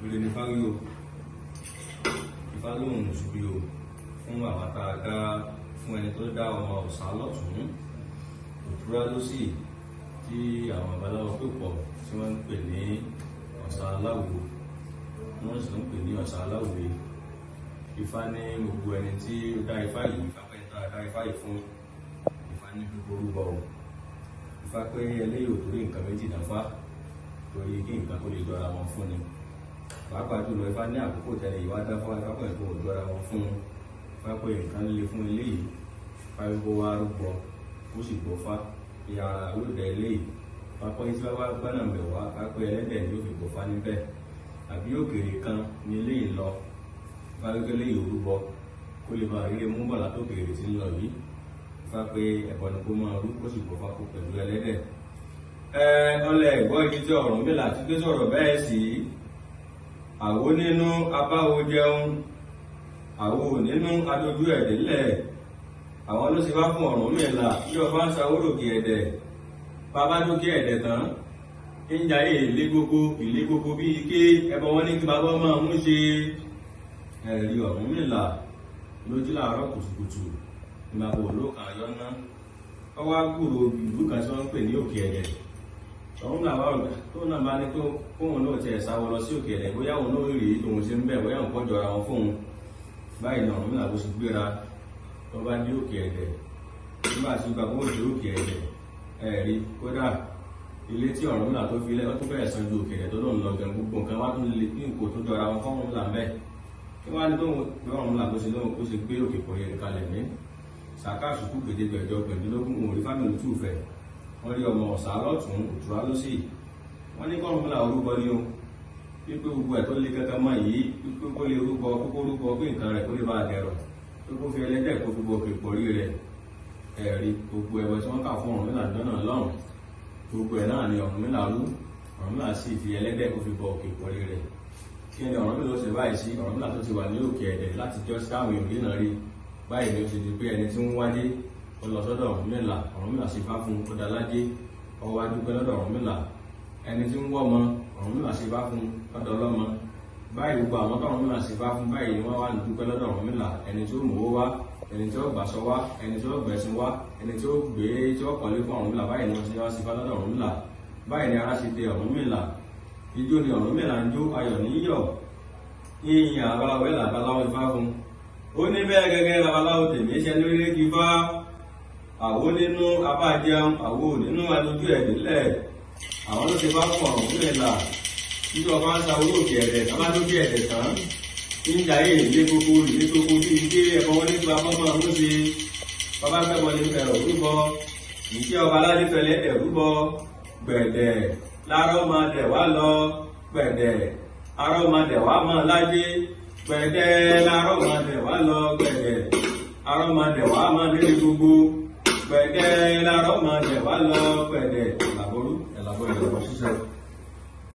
Ire ni Ifá wí o. Ifá lóhùn ṣubí o fún àwa tá a dá fún ẹni tó dá ọmọ ọ̀sà lọ́tún òtúrá lósì tí àwọn babaláwo pè pọ̀ tí wọ́n ń pè ní ọ̀sà aláwo, wọ́n sì ń pè ní ọ̀sà aláwòye. Ifá ní gbogbo ẹni tí ó dá Ifá yìí, Ifá pé tá a dá Ifá yìí fún, Ifá ní gbogbo orúbọ o. Ifá pé eléyìí ò torí nǹkan méjì dáfá, torí kí nǹkan kó lè jọra wọn fún ni. Pàápàá jùlọ, Ifá ní àkókò tẹ́lẹ̀ yìí wá dáfá, Ifá pé nǹkan ò jọra wọn fún un. Ifá pé nǹkan le fún eléyìí, Ifá pé kó wá rúbọ, kó sì gbọ́fá ìyá olùdẹ eléyìí. Ifá pé tí wọ́n bá gbọ́nà bẹ̀ wá, Ifá pé ẹlẹ́dẹ̀ ni yóò fi gbọ́fá níbẹ̀, àbí òkèèrè kan ni eléyìí lọ. Ifá pé eléyìí ò rúbọ kó lè máa ríre mú bọ̀ látòkèèrè tí ń lọ yìí. Ifá pé ẹbọ ni kó máa rú, kó sì gbọ́fá kó pẹ̀lú ẹlẹ́dẹ̀. Ẹ ọlẹ ìgbọ́ ibi tí Ọ̀rúnmìlà ti gbé sọ̀rọ̀ bẹ́ẹ̀ sí. Àwo nínú abáwo jẹun, àwo nínú adójú ẹ̀dẹ̀ lẹ̀. Àwọn ló ṣe bá fún Ọ̀rúnmìlà bí ọba ń ṣàwòròkè ẹ̀dẹ̀. Bàbá dókè ẹ̀dẹ̀ tán, ń jayé ilé gbogbo ilé gbogbo bíi ike ẹbọ wọn ní kí bàbá máa mú ṣe. Ẹ̀rí Ọ̀rúnmìlà lójú làárọ̀ kùtùkùtù ìgbàgbọ́ olókàn ayọ́ná. Ọwọ́ àgbúrò ìlú kan tí wọ́n ń pè ní Òkè Ẹ̀dẹ̀. Ọ̀rúnmìlà wà rò tó náà bá ní pé kóun náà tiẹ̀ sáwọ lọ sí Òkè Ẹ̀dẹ̀, bóyá òun náà rí tòun ṣe ń bẹ̀, bóyá òun kọ́ jọra wọn fóun. Báyìí ni Ọ̀rúnmìlà bó ṣe gbéra tó bá dé Òkè Ẹ̀dẹ̀. Nígbà tí gbàgbọ́ òde Òkè Ẹ̀dẹ̀, ẹ̀rí kódà ilé tí Ọ̀rúnmìlà tó fi lẹ́, ó tún fẹ́ẹ̀ san ju Òkè Ẹ̀dẹ̀ tó lóun lọ gan. Gbogbo nǹkan wá tún lè ní nǹkó tó jọra wọn fún Ọ̀rúnmìlà ń bẹ̀. Kí wọ́n á ní tóun pé Ọ̀rúnmìlà bó ṣe lóun kó ṣe gbé òkè pọ̀ yẹn kalẹ̀ ní sàkáàsùkú gbèdégbèjọ gbẹ̀dínlógún òun rí fámìlì tù fẹ̀. Wọ́n rí ọmọ ọ̀sà lọ́tún òtúrá lósì. Wọ́n ní kọ́rùnmìlà orúbọ ni o, wípé gbogbo ẹ̀ tó lé kankan mọ́ yìí, wípé kó lè rúbọ, kókó rúbọ pé nǹkan rẹ̀ kó lè bá a dẹ̀rọ̀, pé kó fi ẹlẹ́dẹ̀ kó fi bọ òkè pọ̀rí rẹ̀. Ẹ̀rí gbogbo ẹ̀wẹ̀ tí wọ́n kà fún Ọ̀rúnmìlà jọ́nà lọ́hùn, gbogbo ẹ̀ náà ni Ọ̀rúnmìlà rú. Ọ̀rúnmìlà sì fi ẹlẹ́dẹ̀ kó fi bọ òkè pọ̀rí rẹ̀. Kí ni Ọ̀rúnmìlà ó ṣe báyìí sí? Ọ̀rúnmìlà tó ti wà ní Òkè Ẹ̀dẹ̀ láti jọ́ sí táwọn èèyàn náà rí báyìí ni ó ṣe di pé ẹni tí ń wájé ó lọ sọ́dọ̀ Ọ̀rúnmìlà. Ọ̀rúnmìlà sì bá fún ó dalájé, ó wá dúpẹ́ lọ́dọ̀ Ọ̀rúnmìlà. Ẹni tí ń wọ́mọ, Ọ̀rúnmìlà sì bá fún lọ́dọ̀ ọlọ́mọ. Báyìí gbogbo àwọn tọ́rúnmìlà sì bá fún báyìí ni wọ́n wá ń dúpẹ́ lọ́dọ̀ Ọ̀rúnmìlà. Ẹni tí ó mú owó wá, ẹni tí ó gbàṣọ wá, ẹni tí ó gbẹ̀sìn wá, ẹni tí ó gbé tí ó kọ́lé fún Ọ̀rúnmìlà, báyìí ni wọ́n ti wá sí bá lọ́dọ̀ Ọ̀rúnmìlà. Báyìí ni ara ṣe dé Ọ̀rúnmìlà. Ijó ni Ọ̀rúnmìlà ń jó, ayọ̀ níyọ̀ yíyan abaláwo ẹ̀ làbaláwo ifá fún. Ó ní bẹ́ẹ̀ gẹ́gẹ́ babaláwo tèmi ṣe lórí kí fá. Àwo nínú abájẹun, àwo nínú adójú ẹ̀ nílẹ̀. Àwọn ló ti bá fún Ọ̀rúnmìlà nígbà wọn bá ń sa owó Òkè Ẹ̀dẹ̀ tán, bá dókè ẹ̀dẹ̀ tán, ń jayé ilé gbogbo ilé gbogbo bíi ike ẹ̀kọ́ wọn nípa bọ́mọ ń ṣe. Bàbá fẹ́ ní fẹ̀rọ̀ rúbọ, ìṣe ọba aládé fẹlẹ́ dẹ̀ rúbọ. Gbẹ̀dẹ̀ lárọ́ máa dẹ̀ wá lọ, gbẹ̀dẹ̀ arọ́ máa dẹ̀ wá máa lájé. Gbẹ̀dẹ̀ lárọ́ máa dẹ̀ wá lọ, gbẹ̀dẹ̀ arọ́ máa dẹ̀ wá máa nílé gbogbo. Gbẹ̀dẹ̀ lárọ́ máa dẹ̀ wá lọ, gbẹ̀dẹ̀. Ẹ̀làbọ̀rú ẹ̀làbọ̀ ẹ̀làbọ̀ ṣiṣẹ́.